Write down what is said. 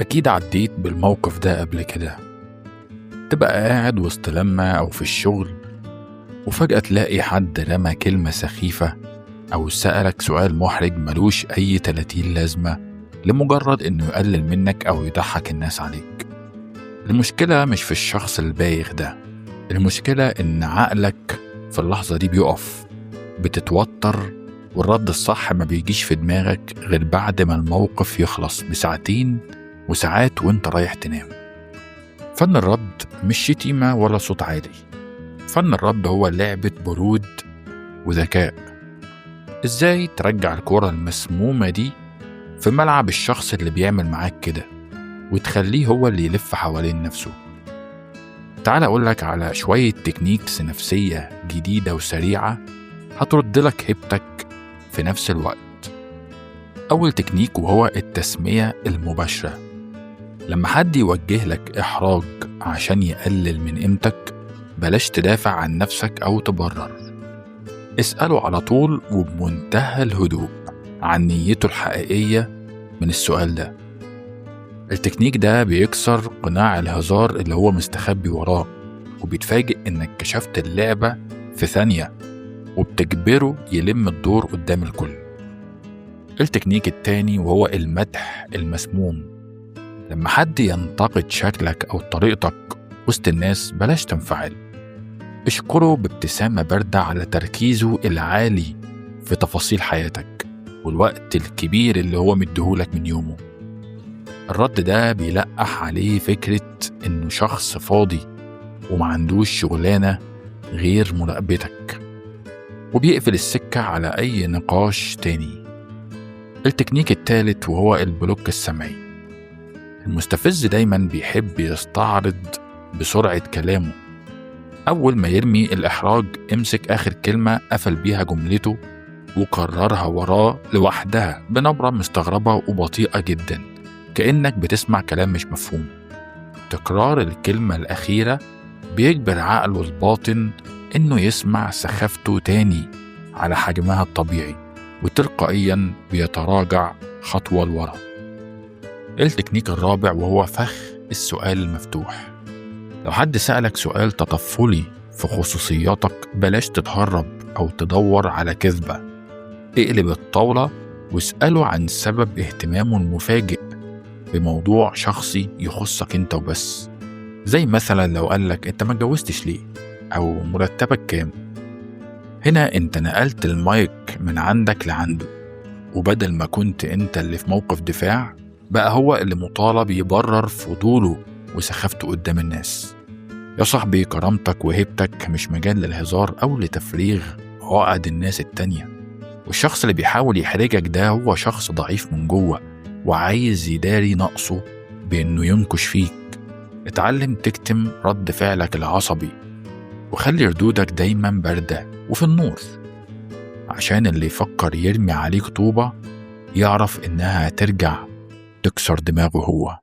أكيد عديت بالموقف ده قبل كده. تبقى قاعد وسط لمة أو في الشغل، وفجأة تلاقي حد رمى كلمة سخيفة أو سألك سؤال محرج ملوش أي 30 لازمة لمجرد إنه يقلل منك أو يضحك الناس عليك. المشكلة مش في الشخص البايخ ده، المشكلة إن عقلك في اللحظة دي بيقف، بتتوتر، والرد الصح ما بيجيش في دماغك غير بعد ما الموقف يخلص بساعتين وساعات وانت رايح تنام. فن الرد مش شتيمة ولا صوت عالي، فن الرد هو لعبة برود وذكاء. ازاي ترجع الكرة المسمومة دي في ملعب الشخص اللي بيعمل معاك كده وتخليه هو اللي يلف حوالين نفسه؟ تعال أقولك على شوية techniques نفسية جديدة وسريعة هترد لك هيبتك في نفس الوقت. أول تكنيك وهو التسمية المباشرة. لما حد يوجه لك إحراج عشان يقلل من قيمتك، بلاش تدافع عن نفسك أو تبرر، اسأله على طول وبمنتهى الهدوء عن نيته الحقيقية من السؤال ده. التكنيك ده بيكسر قناع الهزار اللي هو مستخبي وراه، وبيتفاجئ إنك كشفت اللعبة في ثانية، وبتجبره يلم الدور قدام الكل. التكنيك التاني وهو المدح المسموم. لما حد ينتقد شكلك أو طريقتك وسط الناس، بلاش تنفعل، اشكره بابتسامة باردة على تركيزه العالي في تفاصيل حياتك والوقت الكبير اللي هو مديهولك من يومه. الرد ده بيلقح عليه فكرة إنه شخص فاضي ومعندوش شغلانة غير مراقبتك، وبيقفل السكة على أي نقاش تاني. التكنيك التالت وهو ال block السمعي. المستفز دايما بيحب يستعرض بسرعة كلامه. أول ما يرمي الإحراج امسك آخر كلمة قفل بيها جملته وكررها وراه لوحدها بنبرة مستغربة وبطيئة جدا، كأنك بتسمع كلام مش مفهوم. تكرار الكلمة الأخيرة بيجبر عقله الباطن إنه يسمع سخافته تاني على حجمها الطبيعي، وتلقائيا بيتراجع خطوة لورا. التكنيك الرابع وهو فخ السؤال المفتوح. لو حد سألك سؤال تطفلي في خصوصياتك، بلاش تتهرب أو تدور على كذبة، اقلب الطاولة واسأله عن سبب اهتمامه المفاجئ بموضوع شخصي يخصك انت وبس. زي مثلا لو قالك انت ما اتجوزتش ليه، أو مرتبك كام. هنا انت نقلت المايك من عندك لعنده، وبدل ما كنت انت اللي في موقف دفاع، بقى هو اللي مطالب يبرر فضوله وسخافته قدام الناس. يا صاحبي، كرامتك وهيبتك مش مجال للهزار أو لتفريغ عقد الناس التانية. والشخص اللي بيحاول يحرجك ده هو شخص ضعيف من جوه وعايز يداري نقصه بإنه ينكش فيك. اتعلم تكتم رد فعلك العصبي، وخلي ردودك دايما باردة وفي النور، عشان اللي يفكر يرمي عليك طوبة يعرف إنها هترجع تكسر دماغه هو.